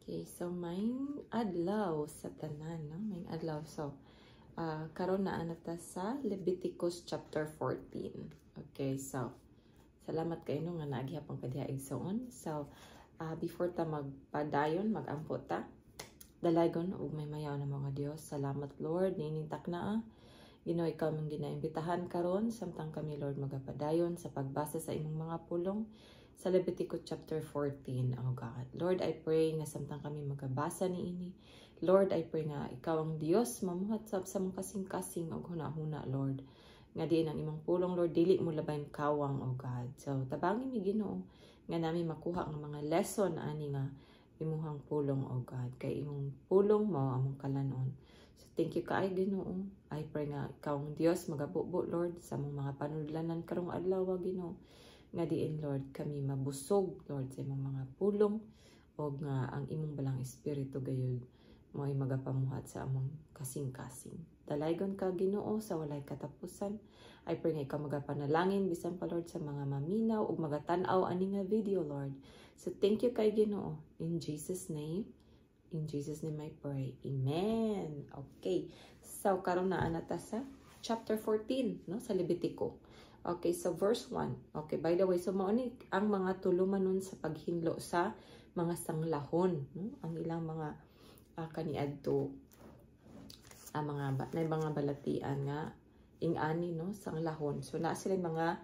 Okay, so maayong adlaw sa tanan, no? Maayong adlaw. So, karon naa na ta sa Leviticus chapter 14. Okay, so salamat kaayo, no, nga naa gihapon ka diha, igsoon. So, before ta magpadayon, magampo ta. Dalaygon ug maymayaw na mga Dios. Salamat, Lord, niining takna. Ginoo, ikaw among ginaimbitahan karon samtang kami, Lord, magapadayon sa pagbasa sa imong mga pulong sa Leviticus chapter 14, oh God. Lord, I pray nga samtang kami magabasa niini, Lord, I pray nga ikaw ang Dios mamuhat sa among kasing-kasing og huna-huna, Lord. Nga diin ang imong pulong, Lord, dili mo labay kawang, oh God. So, tabangi mi, Ginoo, nga nami makuha ang mga lesson ani nga imuhang pulong, oh God. Kay imong pulong mao among kalanon. So, thank you kaayo, Ginoo. I pray nga ikaw ang Dios magabubo, Lord, sa among mga panudlanan karong adlaw, Ginoo, nga diin, Lord, kami mabusog, Lord, sa imong mga pulong o nga ang imong Balaang Espiritu gayud mo'y magapamuhat sa among kasing-kasing. Dalaygon ka, Ginoo, sa walay katapusan. I pray nga ikaw magapanalangin bisan pa, Lord, sa mga maminaw ug magatan-aw ani nga video, Lord. So thank you kaayo, Ginoo. In Jesus' name. In Jesus' name I pray. Amen. Okay. So karon naa na ta sa chapter 14, no, sa Levitico. Okay, so verse 1. Okay, by the way, so mao ni ang mga tulumanon sa paghinlo sa mga sanglahon, no? Ang ilang mga kaniadto mga na mga balatian nga ing-ani, no, sanglahon. So naa sila mga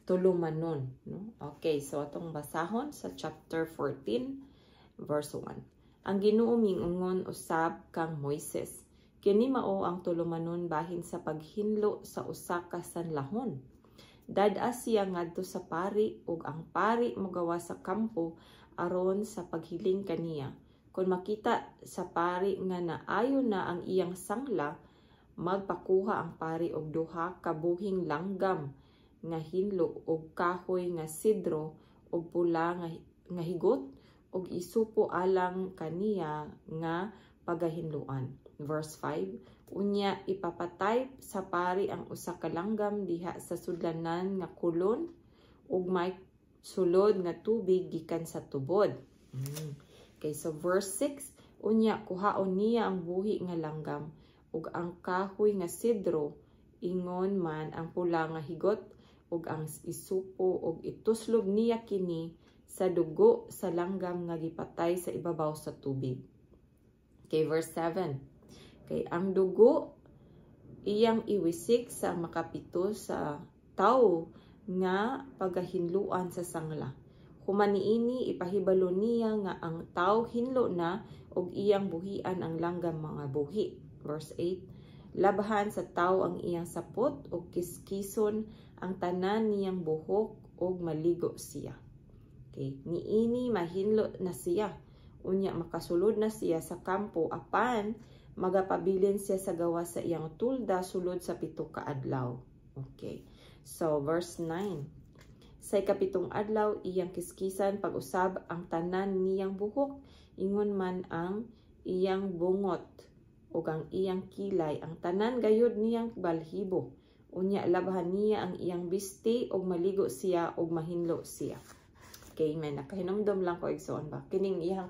tulumanon, no? Okay, so atong basahon sa chapter 14 verse 1. Ang Ginoo mingon usab kang Moises. "Kini mao ang tulumanon bahin sa paghinlo sa usa ka sanlahon. Dad-a siya ngadto sa pari ug ang pari mogawas sa kampo aron sa paghiling kaniya. Kung makita sa pari nga naayo na ang iyang sangla, magpakuha ang pari og duha ka buhing langgam nga hinlo og kahoy nga sidro og pula nga higot og isupo alang kaniya nga pagahinluan." Verse 5, "Unya ipapatay sa pari ang usa ka langgam diha sa sudlanan nga kolon ug may sulod nga tubig gikan sa tubod." Okay, so verse 6, "Unya kuhaon niya ang buhi nga langgam ug ang kahoy nga sidro, ingon man ang pula nga higot ug ang isupo, ug ituslob niya kini sa dugo sa langgam nga gipatay sa ibabaw sa tubig." Okay, verse 7. "Kay ang dugo iyang iwisik sa makapito sa tawo nga pagahinluan sa sangla. Human niini ipahibalo niya nga ang tawo hinlo na ug iyang buhian ang langgam mga buhi." Verse 8, "Labhan sa tawo ang iyang sapot ug kiskison ang tanan niyang buhok ug maligo siya. Okay, niini mahinlo na siya. Unya makasulod na siya sa kampo, apan magapabilin siya sa gawas sa iyang tulda sulod sa 7 ka adlaw." Okay. So verse 9. "Sa ikapitong adlaw iyang kiskisan pag-usab ang tanan niyang buhok, ingon man ang iyang bungot ug ang iyang kilay, ang tanan gayud niyang balhibo. Unya labhan niya ang iyang bisti ug maligo siya ug mahinlo siya." Okay, man, nakahinumdom lang ko, igsoon ba. Kining iyang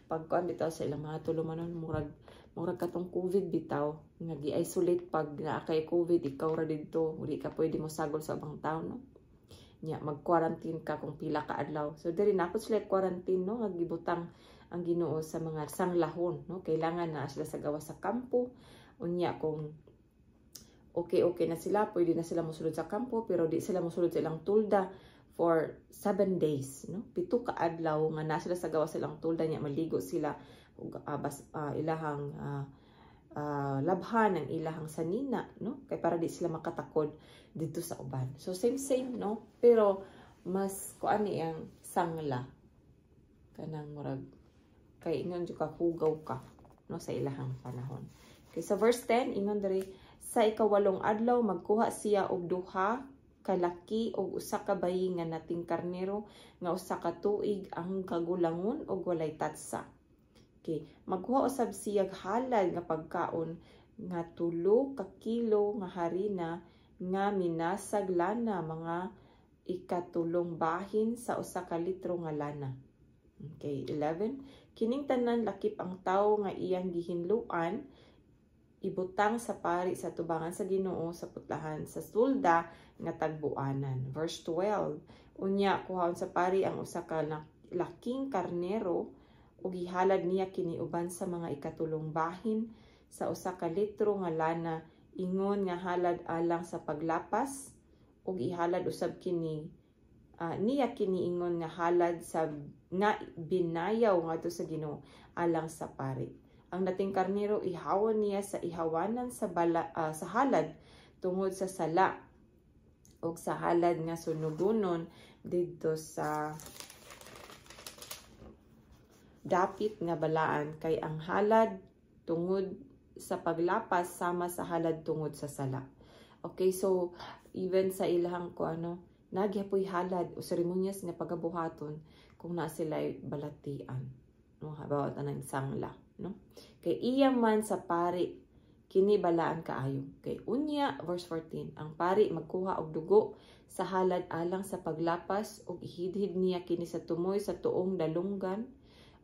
pagkuan bitaw sa ilang mga tulumanon, murag katong COVID bitaw nga gi-isolate. Pag naa kay COVID, ikaw ra didto, wala ka pwede mo sagol sa ubang tao, no? Nya mag-quarantine ka kung pila ka adlaw. So diri naa pod sila quarantine, no, nga gibutang ang Ginoo sa mga sanglahon, no? Kailangan na sila sa gawas sa kampo. Unya kung okay na sila, pwede na sila mosulod sa kampo, pero di sila mosulod sa ilang tulda for 7 days, no? 7 ka adlaw nga na sila sa gawas sa ilang tulda, nya maligo sila ug ilahang labhan ang ilahang sanina, no, kay para di sila makatakod didto sa uban. So same same, no, pero mas kuan ni ang sangla, kanang murag kay ingon jud ka hugaw ka, no, sa ilahang panahon. Okay, sa verse 10, ingon diri, "Sa ikawalong adlaw magkuha siya og duha kalaki og usa ka bayi nga nating karnero nga 1 ka tuig ang kagulangon og walay tatsa." Okay, "Magkuha usab siya halad nga pagkaon nga 3 ka kilo nga harina nga minasag lana, mga ikatulong bahin sa 1 ka litro nga lana. Okay, 11. Kining tanan, lakip ang tawo nga iyang gihinluan, ibutang sa pari sa tubangan sa Ginoo sa putlahan sa tolda nga tagbuanan. Verse 12. Unya kuhaon sa pari ang usa ka laking karnero ug ihalad niya kini uban sa mga ikatulong bahin sa 1 ka litro nga lana ingon nga halad alang sa paglapas, ug ihalad usab kini niya kini ingon nga halad sa nga binayaw ngadto sa Ginoo alang sa pari. Ang nating karnero ihawon niya sa ihawanan sa halad tungod sa sala ug sa halad nga sunugonon didto sa dapit nga balaan, kay ang halad tungod sa paglapas sama sa halad tungod sa sala. Okay, so even sa ilahang ko ano, nagyapoy halad o seremonyas nga pagabuhaton kung naa sila balatian. No, about anang sangla, no? Kay iya man sa pari kini, balaan kaayo. Kay unya, verse 14, ang pari magkuha og dugo sa halad alang sa paglapas ug ihidhid niya kini sa tumoy sa tuong dalunggan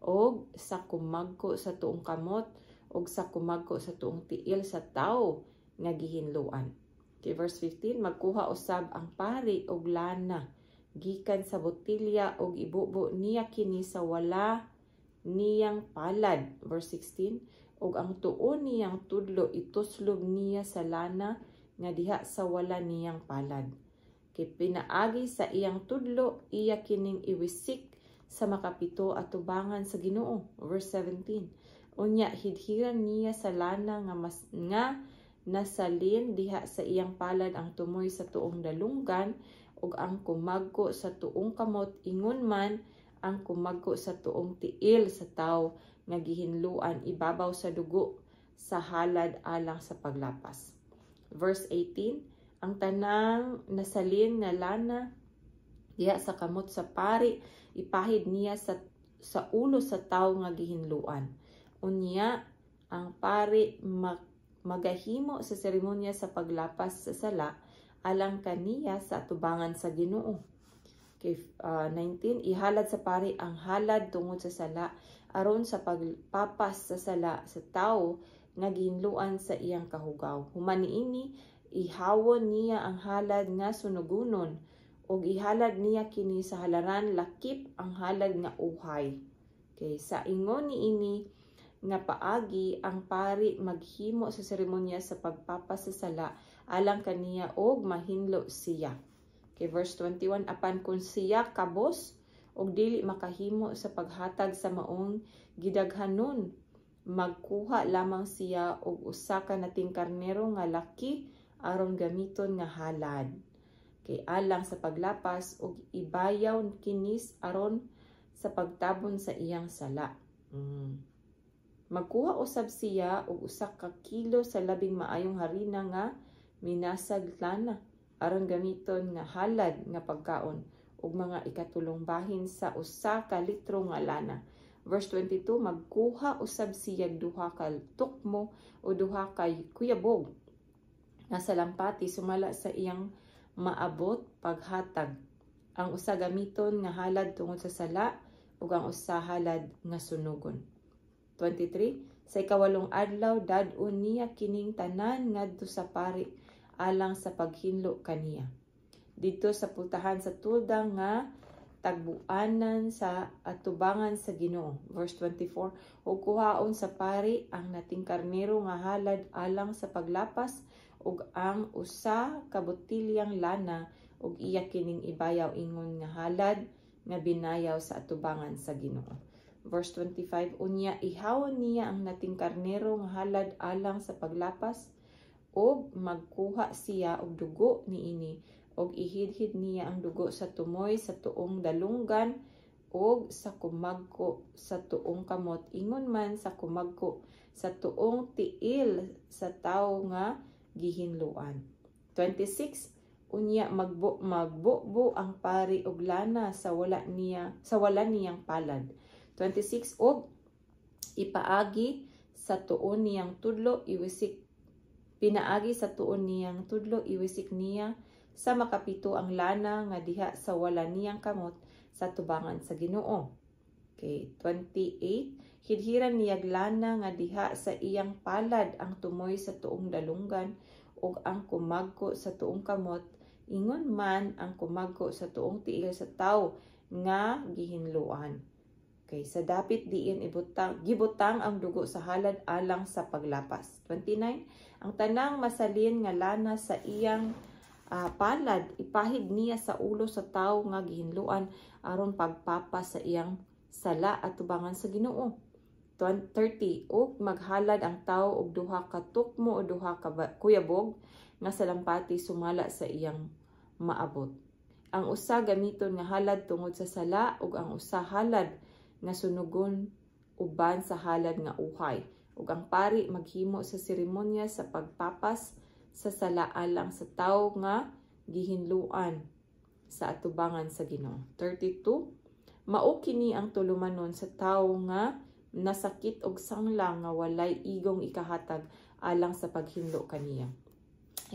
og sa kumagko sa tuong kamot ug sa kumagko sa tuong tiil sa tawo nga gihinluan. Okay, verse 15, magkuha usab ang pari og lana gikan sa botilya ug ibubo niya kini sa wala niyang palad. Verse 16, ug ang tuo niyang tudlo ituslob niya sa lana nga diha sa wala niyang palad. Kay pinaagi sa iyang tudlo, iya kining iwisik sa makapito atubangan sa Ginoo. Verse 17. Unya hidhiran niya sa lana nga mas nga nasalin diha sa iyang palad ang tumoy sa tuong dalunggan ug ang kumagko sa tuong kamot, ingon man ang kumagko sa tuong tiil sa tawo nga gihinluan ibabaw sa dugo sa halad alang sa paglapas. Verse 18, ang tanang nasalin nga lana diha sa kamot sa pari ipahid niya sa ulo sa tawo nga gihinluan. Unya ang pari magahimo sa seremonya sa paglapas sa sala alang kaniya sa atubangan sa Ginoo. Okay, 19, ihalad sa pari ang halad tungod sa sala aron sa pagpapas sa sala sa tawo nga gihinluan sa iyang kahugaw. Human niini, ihawon niya ang halad nga sunugonon ug ihalad niya kini sa halaran lakip ang halad nga uhay. Okay, sa ingon niini nga paagi, ang pari maghimo sa seremonya sa pagpapas sa sala alang kaniya og mahinlo siya. Okay, verse 21, apan kung siya kabos og dili makahimo sa paghatag sa maong gidaghanon, magkuha lamang siya og usa ka nating karnero nga laki aron gamiton nga halad. Kay alang sa paglapas og ibayaw kinis aron sa pagtabon sa iyang sala. Magkuha usab siya og 1 ka kilo sa labing maayong harina nga minasag lana aron gamiton nga halad nga pagkaon ug mga ikatulong bahin sa 1 ka litro nga lana. Verse 22, magkuha usab siya duha ka tukmo o duha ka kuyabog nga salampati sumala sa iyang maabot paghatag. Ang usa gamiton nga halad tungod sa sala ug ang usa halad nga sunugon. 23. Sa ikawalong adlaw, dad-on niya kining tanan ngadto sa pari alang sa paghinlo kaniya didto sa pultahan sa tolda nga tagbuanan sa atubangan sa Ginoo. Verse 24, ug kuhaon sa pari ang nating karnero nga halad alang sa paglapas ug ang 1 ka botilyang lana ug iya kining ibayaw ingon nga halad nga binayaw sa atubangan sa Ginoo. Verse 25, unya ihawon niya ang nating karnero nga halad alang sa paglapas ug magkuha siya og dugo niini ug ihidhid niya ang dugo sa tumoy sa tuong dalunggan ug sa kumagko sa tuong kamot, ingon man sa kumagko sa tuong tiil sa tawo nga gihinluan. 26. Unya magbubo ang pari og lana sa wala niyang palad. 26, og ipaagi sa tuon niyang tudlo iwisik, pinaagi sa tuon niyang tudlo iwisik niya sa makapito ang lana nga diha sa wala niyang kamot sa tubangan sa Ginoo. Okay, 28. Hidhiran niyag lana nga diha sa iyang palad ang tumoy sa tuong dalunggan ug ang kumagko sa tuong kamot, ingon man ang kumagko sa tuong tiil sa tawo nga gihinloan. Okay, sa dapit diin ibutang gibutang ang dugo sa halad alang sa paglapas. 29. Ang tanang masalin nga lana sa iyang palad ipahid niya sa ulo sa tawo nga gihinloan aron pagpapas sa iyang sala atubangan sa Ginoo. 30. Ug maghalad ang tawo og duha ka tukmo o duha ka kuyabog nga salampati sumala sa iyang maabot. Ang usa gamiton nga halad tungod sa sala ug ang usa halad nga sunugon uban sa halad nga uhay. Ug ang pari maghimo sa seremonya sa pagpapas sa sala alang sa tawo nga gihinluan sa atubangan sa Ginoo. 32. Mao kini ang tulumanon sa tawo nga nasakit og sangla nga walay igong ikahatag alang sa paghinlo kaniya.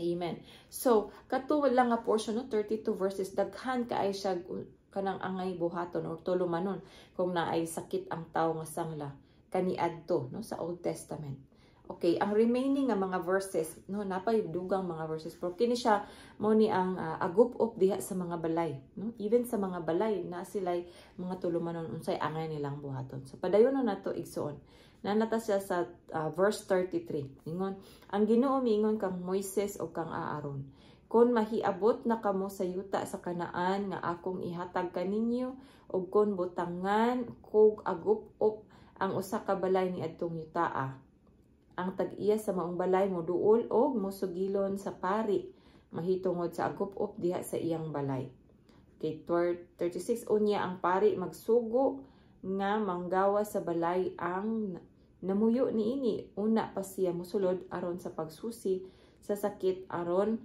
Amen. So, kato lang nga portion, no, 32 verses, daghan kaay siya kanang angay buhaton or tulumanon kung naay sakit ang tawo nga sangla kaniadto, no, sa Old Testament. Okay, ang remaining nga mga verses, no, napay dugang mga verses, pero kini siya mo ni ang agup-up diha sa mga balay, no? Even sa mga balay na sila'y mga tulumanon unsay angay nilang buhaton. So padayon na nato, igsuon. Nanata siya sa verse 33. Ingon, ang Ginoo miingon kang Moises ug kang Aaron: "Kon mahiabot na kamo sa yuta sa Kanaan nga akong ihatag kaninyo ug kon butangan kog agup-up ang usa ka balay ni adtong yutaa, ang tag-iya sa maong balay moduol og mosugilon sa pari mahitungod sa agup-op diha sa iyang balay." Okay, 36. Unya ang pari magsugo nga manggawa sa balay ang namuyo niini una pa siya mosulod aron sa pagsusi sa sakit, aron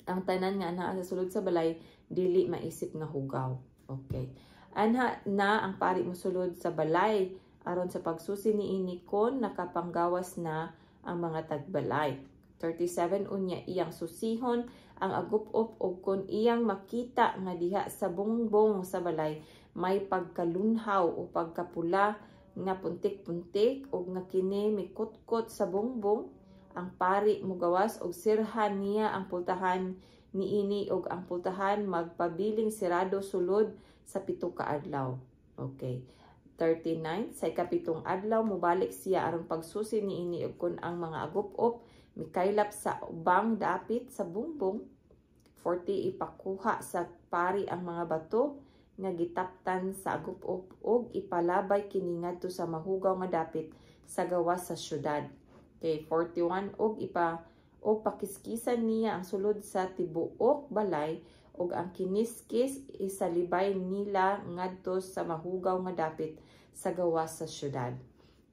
ang tanan nga naa sa sulod sa balay dili maisip nga hugaw. Okay. Anha na ang pari mosulod sa balay aron sa pagsusi niini kon nakapanggawas na ang mga tagbalay. 37. Unya iyang susihon ang agup-op og kon iyang makita nga diha sa bungbong sa balay may pagkalunhaw o pagkapula nga puntik-puntik og nga kini mikutkot sa bungbong, ang pari mugawas og sirhan niya ang pultahan niini og ang pultahan magpabiling sirado sulod sa 7 ka adlaw. Okay. 39. Sa ikapitong adlaw mobalik siya aron pagsusi niini ug kon ang mga agup-op mikaylap sa ubang dapit sa bungbong, 40. Ipakuha sa pari ang mga bato nga gitaptan sa agup-op ug ipalabay kini ngadto sa mahugaw nga dapit sa gawas sa syudad. Okay, 41. Ug pakiskisan niya ang sulod sa tibuok balay ug ang kiniskis isalibay nila ngadto sa mahugaw nga dapit sa gawas sa syudad.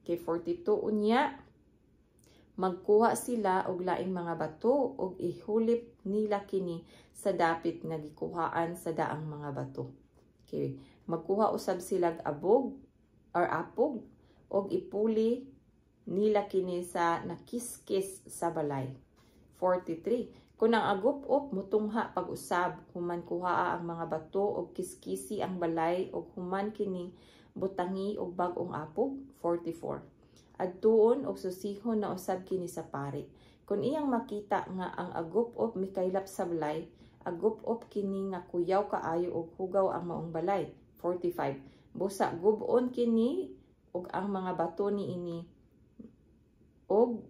Okay, 42. Unya magkuha sila og laing mga bato ug ihulip nila kini sa dapit nga gikuhaan sa daang mga bato. Okay, magkuha usab sila abog or apog og ipuli nila kini sa nakiskis sa balay. 43. Kung ang agup-op mutungha pag-usab human kuhaa ang mga bato og kiskisi ang balay og human kini butangi og bag-ong apog, 44. Adtuon og susihon na usab kini sa pari. Kung iyang makita nga ang agup-op mikaylap sa balay, agup-op kini nga kuyaw kaayo og hugaw ang maong balay. 45. Busa gub-on kini og ang mga bato niini og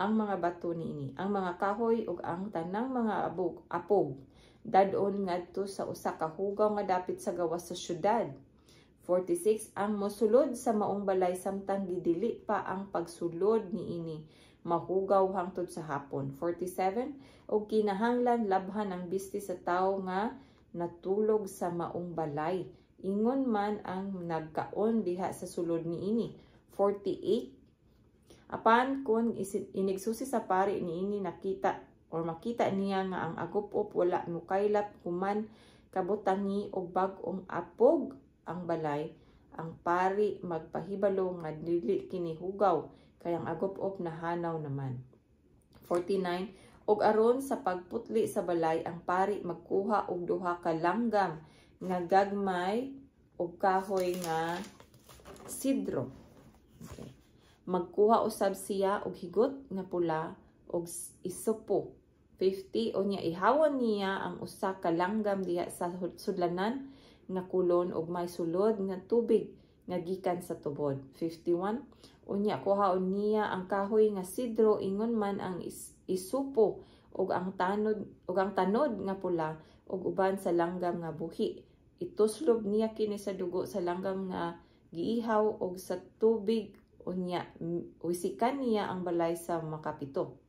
ang mga bato niini, ang mga kahoy ug ang tanang mga apog dad-on ngadto sa usa ka hugaw nga dapit sa gawas sa syudad. 46. Ang mosulod sa maong balay samtang gidili pa ang pagsulod niini mahugaw hangtod sa hapon. 47. Ug kinahanglan labhan ang bisti sa tawo nga natulog sa maong balay, ingon man ang nagkaon diha sa sulod niini. 48. Apan kung inigsusi sa pari niini nakita or makita niya nga ang agup-op wala mukaylap human kabutangi og bag-ong apog ang balay, ang pari magpahibalo nga dili kini hugaw kay ang agup-op nahanaw naman. 49. Og aron sa pagputli sa balay, ang pari magkuha og duha ka langgam nga gagmay og kahoy nga sidro. Okay. Magkuha usab siya og higot nga pula og isopo. 50. Unya ihawon niya ang usa ka langgam diha sa sudlanan nga kolon og may sulod nga tubig nga gikan sa tubod. 51. Unya kuhaon niya ang kahoy nga sidro, ingon man ang isupo ug ang tanod nga pula ug uban sa langgam nga buhi. Ituslob niya kini sa dugo sa langgam nga giihaw ug sa tubig, unya wisikan niya ang balay sa makapito.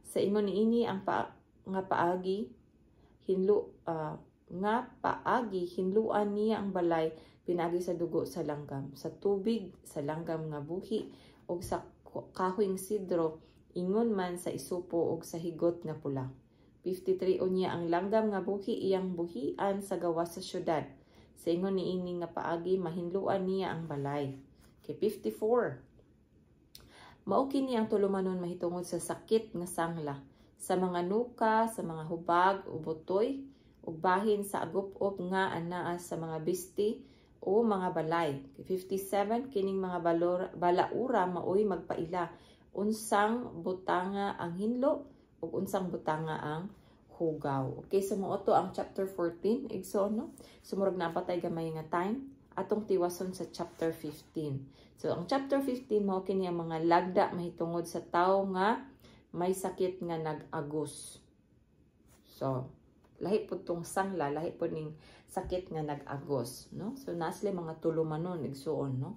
Sa ingon niini ang pa, nga paagi hinlo nga paagi hinluan niya ang balay pinaagi sa dugo sa langgam, sa tubig sa langgam nga buhi ug sa kahoyng sidro, ingon man sa isupo ug sa higot nga pula. 53. Unya ang langgam nga buhi iyang buhian sa gawas sa syudad. Sa ingon niini nga paagi mahinluan niya ang balay. Okay, 54. Mao kini ang tulumanon mahitungod sa sakit nga sangla, sa mga nuka, sa mga hubag o butoy, ug bahin sa agup-op nga anaa sa mga bisti o mga balay. 57. Kining mga balaura maoy magpaila unsang butanga ang hinlo ug unsang butanga ang hugaw. Okay, so mao to ang chapter 14, igsoon, no? So murag naa pa tay gamay nga time, atong tiwason sa chapter 15. So ang chapter 15, mao kini ang mga lagda mahitungod sa tawo nga may sakit nga nag-agos. So lahi pud tong sangla, lahi pud ning sakit nga nag-agos, no? So naa sila mga tulumanon, igsuon, no?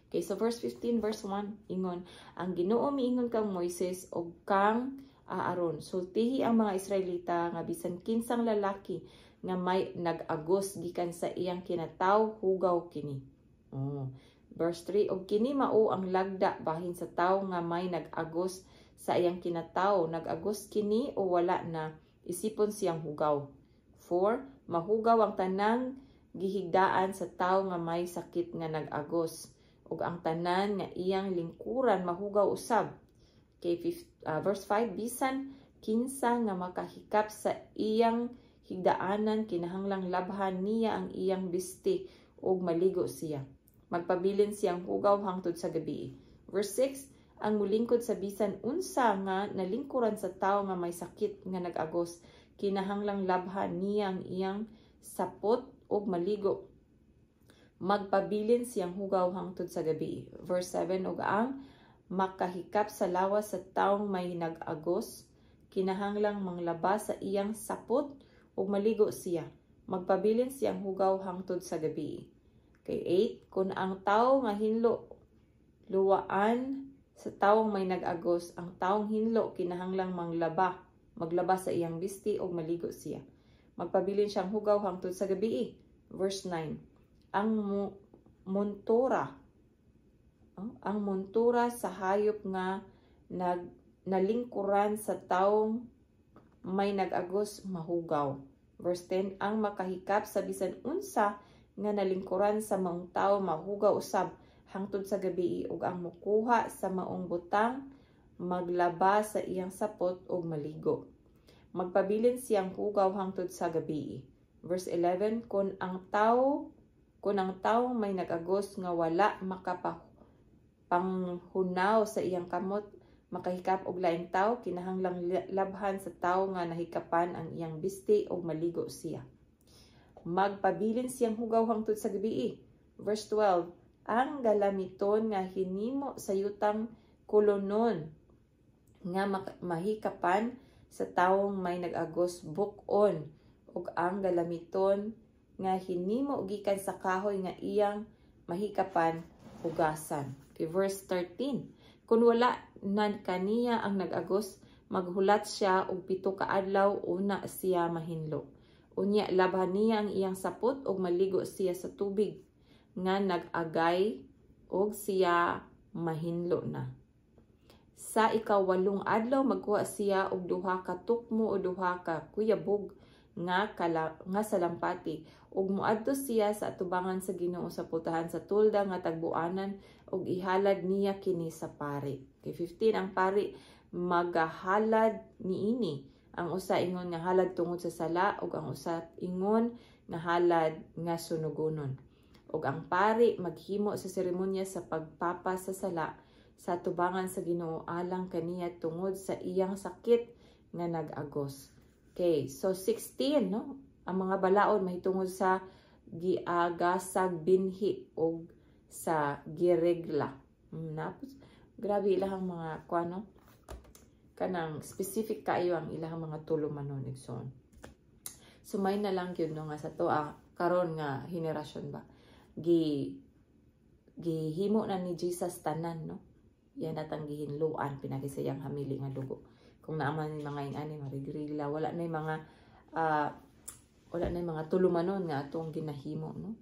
Okay, so verse 15, verse 1, ingon, "Ang Ginoo miingon kang Moises ug kang Aaron, sultihi ang mga Israelita nga bisan kinsang lalaki nga may nag-agos gikan sa iyang kinataw, hugaw kini." Oh. Verse 3, "Ug kini mao ang lagda bahin sa tawo nga may nag-agos sa iyang kinataw, nag-agos kini o wala na, isipon siyang hugaw." 4. "Mahugaw ang tanang gihigdaan sa tawo nga may sakit nga nag-agos ug ang tanan nga iyang lingkuran mahugaw usab." Okay, verse 5, "Bisan kinsa nga makahikap sa iyang higdaanan, kinahanglang labhan niya ang iyang bisti ug maligo siya. Magpabilin siyang hugaw hangtod sa gabi." Verse 6, "Ang mulingkod sa bisan unsa nga nalingkuran sa tawo nga may sakit nga nag-agos, kinahanglang labhan niya ang iyang sapot ug maligo. Magpabilin siyang hugaw hangtod sa gabi. Verse 7, "Ug ang makahikap sa lawas sa taong may nag-agos, kinahanglang manglaba sa iyang sapot ug maligo siya. Magpabilin siyang hugaw hangtod sa gabi." Kay 8, "Kung ang tawo nga hinlo luwaan sa taong may nag-agos, ang taong hinlo kinahanglang maglaba sa iyang bisti ug maligo siya. Magpabilin siyang hugaw hangtod sa gabi." Verse 9, "Ang montura sa hayop nga nalingkuran sa taong may nag-agos mahugaw." Verse 10, "Ang makahikap sa bisan unsa nga nalingkuran sa maong tawo mahugaw usab hangtod sa gabi, ug ang mukuha sa maong butang maglaba sa iyang sapot ug maligo. Magpabilin siyang hugaw hangtod sa gabi." Verse 11, "Kun ang tawo may nag-agos nga wala makapanghunaw sa iyang kamot makahikap og laing tawo, kinahanglang labhan sa tawo nga nahikapan ang iyang bisti ug maligo siya. Magpabilin siyang hugaw hangtod sa gabi." Verse 12, "Ang galamiton nga hinimo sa yutang kolonon nga mahikapan sa tawong may nag-agos buk-on, ug ang galamiton nga hinimo gikan sa kahoy nga iyang mahikapan hugasan." Okay, verse 13. "Kung wala na kaniya ang nag-agos, maghulat siya og 7 ka adlaw, una siya mahinlo. Unya labhan niya ang iyang sapot ug maligo siya sa tubig nga nag-agay ug siya mahinlo na. Sa 8nga adlaw magkuha siya og duha ka tukmo o duha ka kuyabog nga salampati ug moadto siya sa atubangan sa Ginoo sa pultahan sa tolda nga tagbuanan ug ihalad niya kini sa pari." Okay, 15. "Ang pari magahalad niini, ang usa ingon nga halad tungod sa sala ug ang usa ingon nga halad nga sunugonon. Ug ang pari maghimo sa seremonya sa pagpapa sa sala sa tubangan sa Ginoo alang kaniya tungod sa iyang sakit nga nag-agos. Okay, so 16, no? Ang mga balaod mahitungod sa giagasag binhi og sa giregla. Napos, grabe ilahang mga kuano, kanang specific kaayo ang ilahang mga tulumanon, igsoon. So may na lang gyud, no, nga sa to karon nga henerasyon ba, gihimo na ni Jesus tanan, no? Yan natang gihinluan pinagi sa iyang hamili nga dugo. Kung naaman ni mga ingani marigrila, wala na mga tulumanon nga atong ginahimo, no?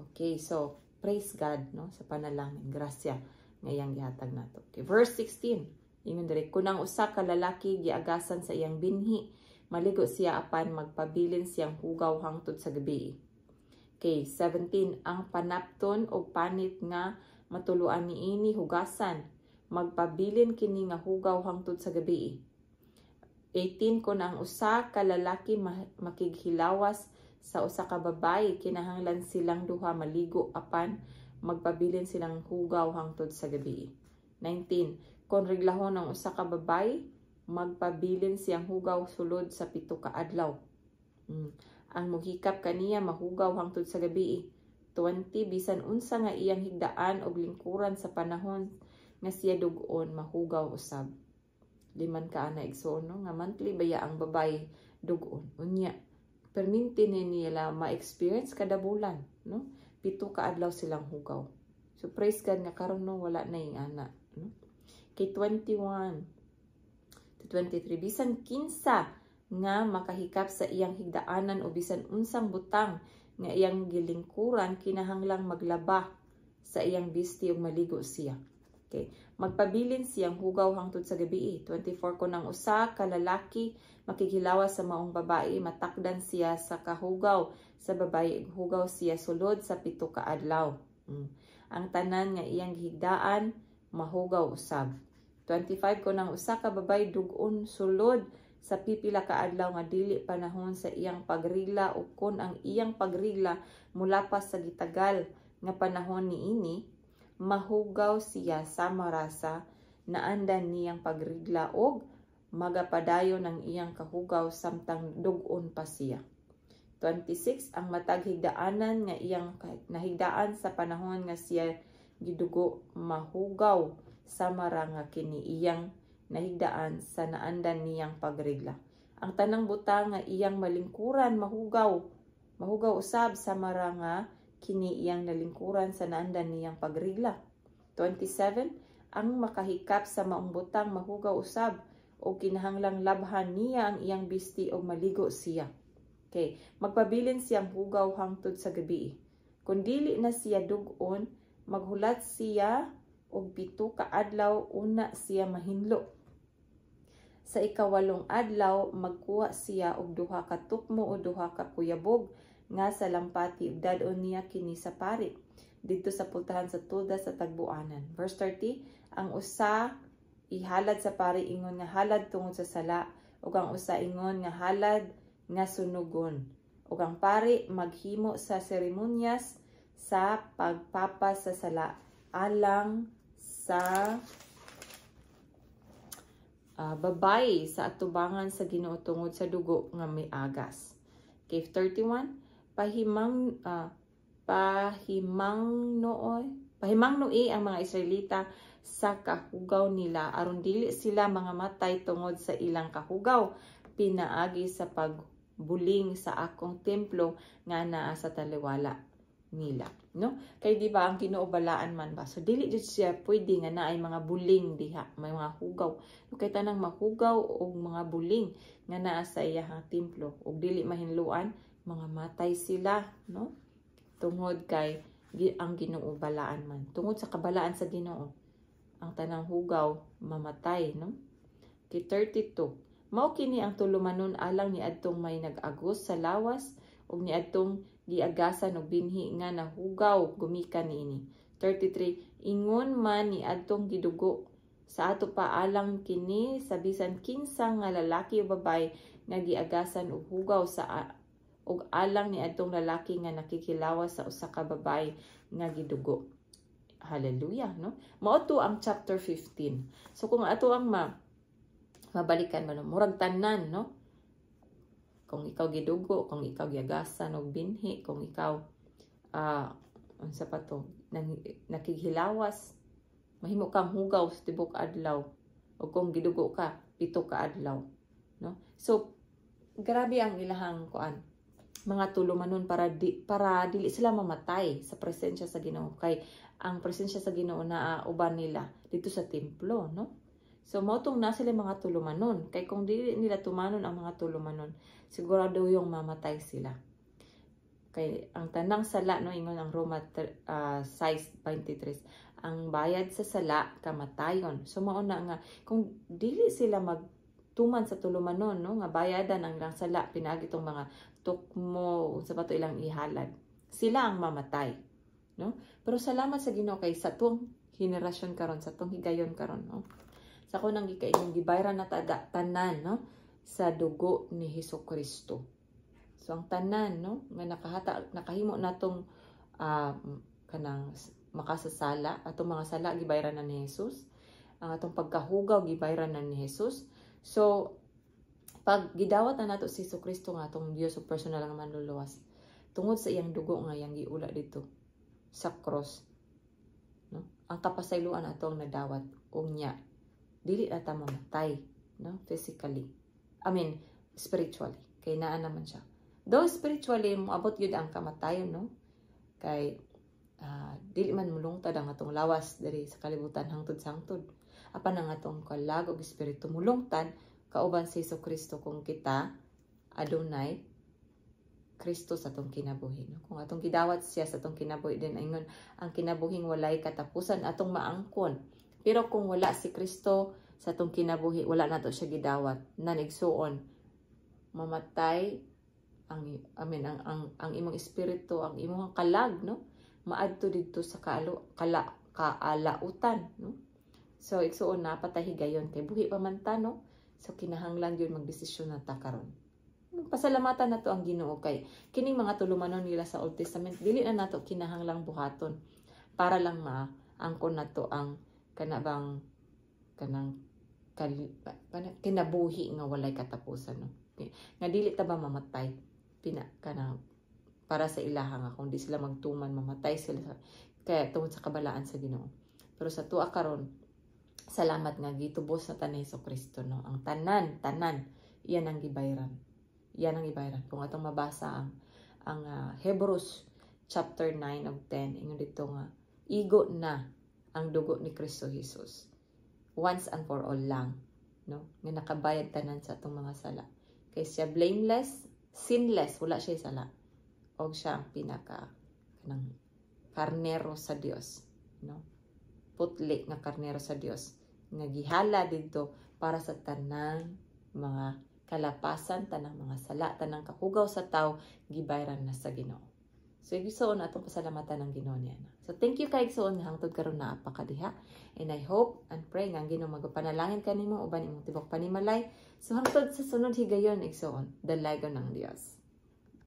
Okay, so praise God, no, sa panalangin, grasya nga iyang gihatag nato. Okay, verse 16. Ingon diri, kun ang usa ka lalaki giagasan sa iyang binhi, maligo siya apan magpabilin siyang hugaw hangtod sa gabi. Okay, 17. Ang panapton o panit nga matuluan niini hugasan, magpabilin kini nga hugaw hangtod sa gabi. 18. Kun ang usa ka lalaki makighilawas sa usa ka babayi, kinahanglan silang duha maligo apan magpabilin silang hugaw hangtod sa gabi. 19. Kon reglahon ang usa ka babayi, magpabilin siyang hugaw sulod sa 7 ka adlaw. Ang muhikap kaniya mahugaw hangtod sa gabi. 20. Bisan unsa nga iyang higdaan og lingkuran sa panahon nga siya dugon, mahugaw usab. Liman ka ana, igsoon, no, nga monthly baya ang babaye dugon. Unya, perminti ni nila ma-experience kada bulan, no? 7 ka adlaw silang hugaw. So praise God nga karon, no, wala na yung ana, no? Kay 21 to 23, bisan kinsa nga makahikap sa iyang higdaanan o bisan unsang butang nga iyang gilingkuran, kinahanglang maglaba sa iyang bisti ug maligo siya. Okay. Magpabilin siyang hugaw hangtod sa gabi. 24. Kun ang usa ka lalaki makighilawas sa maong babae, matakdan siya sa kahugaw sa babae, hugaw siya sulod sa 7 ka adlaw. Ang tanan nga iyang gihigdaan mahugaw usab. 25. Kun ang usa ka babae dugon sulod sa pipila ka adlaw nga dili panahon sa iyang pagrigla o kon ang iyang pagrigla mulapas sa gitagal nga panahon niini, mahugaw siya sa marasa naandan niyang pagrigla og magapadayon ang iyang kahugaw samtang dugon pa siya. 26. Ang matag higdaanan nga iyang nahigdaan sa panahon nga siya gidugo mahugaw sa mara nga kini iyang nahigdaan sa naandan niyang pagrigla. Ang tanang butang nga iyang malingkuran mahugaw. Mahugaw usab sa mara nga kini iyang nalingkuran sa naandan niyang pagrigla. 27. Ang makahikap sa maong butang mahugaw usab o kinahanglang labhan niya ang iyang bisti o maligo siya. Okay, magpabilin siyang hugaw hangtod sa gabi. Kung dili na siya dugon, maghulat siya og 7 ka adlaw una siya mahinlo. Sa 8 adlaw magkuha siya og 2 ka tukmo o 2 ka kuyabog nga sa lampati ug dad-on niya kini sa pari didto sa pultahan sa tolda sa tagbuanan. Verse 30, ang usa ihalad sa pari ingon nga halad tungod sa sala ug ang usa ingon nga halad nga sunugon. Ug ang pari maghimo sa seremonyas sa pagpapa sa sala alang sa babayi sa atubangan sa Ginoo tungod sa dugo nga miagas. Okay, 31, pahimang nooy ang mga Israelita sa kahugaw nila aron dili sila mga matay tungod sa ilang kahugaw pinaagi sa pagbuling sa akong templo nga naa sa taliwala nila, no? Kay di ba ang Ginoo balaan man ba, so dili jud siya pwede nga naay mga buling diha, may mga hugaw, no? Kay tanang mahugaw og mga buling nga naa sa iyahang templo ug dili mahinluan, mga matay sila, no? Tungod kay ang Ginoo balaan man. Tungod sa kabalaan sa Ginoo, ang tanang hugaw mamatay, no? Kay 32, mao kini ang tulumanon alang niadtong may nag-agos sa lawas ug niadtong giagasan og binhi nga nahugaw gumikan niini. 33, ingon man niadtong gidugo sa ato pa alang kini sa bisan kinsa nga lalaki o babaye nga giagasan og hugaw sa Ug alang ni adtong lalaki nga nakikilawas sa usa ka babae nga gidugo. Hallelujah, no? Mao to ang chapter 15. So kung ato ang mabalikan ba, no? Murag tanan, no? Kung ikaw gidugo, kung ikaw giagasan og binhi, kung ikaw unsa pa to, nakighilawas, mahimo kang hugaw sa tibok adlaw, o kung gidugo ka, 7 ka adlaw, no? So grabe ang ilahang kuan, mga tulumanon para dili sila mamatay sa presensya sa Ginoo, kay ang presensya sa Ginoo naa uban nila dito sa templo, no? So mao tong na sila mga tulumanon, kay kung dili nila tumanon ang mga tulumanon, sigurado yung mamatay sila, kay ang tanang sala, no, ingon ang Roma 6:23, ang bayad sa sala kamatayon. So mao na nga kung dili sila magtuman sa tulumanon, no, nga bayadan ang ilang sala pinaagi tong mga tukmo, unsa pa to ilang ihalad, sila ang mamatay, no? Pero salamat sa Ginoo kay sa tuong henerasyon karon, sa tong higayon karon, no, sa ko nang gikaingon, gibayran na tada tanan, no, sa dugo ni Hesus Kristo. So ang tanan, no, nga nakahata, nakahimo natong kanang makasasala, atong mga sala gibayran na ni Jesus. Ang atong pagkahugaw gibayran na ni Jesus. So pag gidawat na nato si Kristo nga atong Dios ug personal nga manluluwas tungod sa iyang dugo nga iyang giula dito sa cross, no, ang kapasayloan atong nadawat. Unya dili na ta mamatay, no, physically, I mean spiritually, kay naa naman siya. Though spiritually moabot gyud ang kamatayon, no, kay dili man mulungtad ang atong lawas diri sa kalibutan hangtod sa hangtod, apan ang atong kalag ug espiritu mulungtad kauban si Hesus Kristo kung kita adunay Kristo sa atong kinabuhi. No? Kung atong gidawat siya sa atong kinabuhi din, ingon ang kinabuhing walay katapusan atong maangkon. Pero kung wala si Kristo sa atong kinabuhi, wala nato siya gidawat. Nanigsuon, mamatay ang, I mean, ang imong espiritu, ang imong kalag, no? Maadto didto sa kaalo, kala kaalautan, no? So igsuon, napatay higayon kay buhi pa man ta, no? So kinahanglan gyud magdesisyon na ta karon. Pasalamatan nato ang Ginoo kay kining mga tulumanon nila sa Old Testament dili na nato kinahanglang buhaton para lang maangkon nato ang kana bang kanang kinabuhi nga walay katapusan, no, nga dili ta ba mamatay pina kanang para sa ilaha nga kung di sila magtuman, mamatay sila kaya tungod sa kabalaan sa Ginoo. Pero sa tuwa karon, salamat nga gitubos na ta ni Kristo, no? Ang tanan tanan iyan ang gibayran, iyan ang gibayran. Kung atong mabasa ang Hebrews chapter 9 ug 10, ingon dito nga igo na ang dugo ni Kristo Jesus once and for all lang, no, nga nakabayad tanan sa atong mga sala, kay siya blameless, sinless, wala siya sala, og siya ang pinaka kanang karnero sa Dios, no, putli nga karnero sa Dios nga gihala didto para sa tanang mga kalapasan, tanang mga sala, tanang kahugaw sa tao, gibayran na sa Ginoo. So igsuon, atong pasalamatan ng Ginoo niya. So thank you kay igsuon nga hangtod karon naa pa ka diha. And I hope and pray nga ang Ginoo magapanalangin kanimo uban imong tibok panimalay. So hangtod sa sunod higayon, igsuon, dalaygon ng Dios.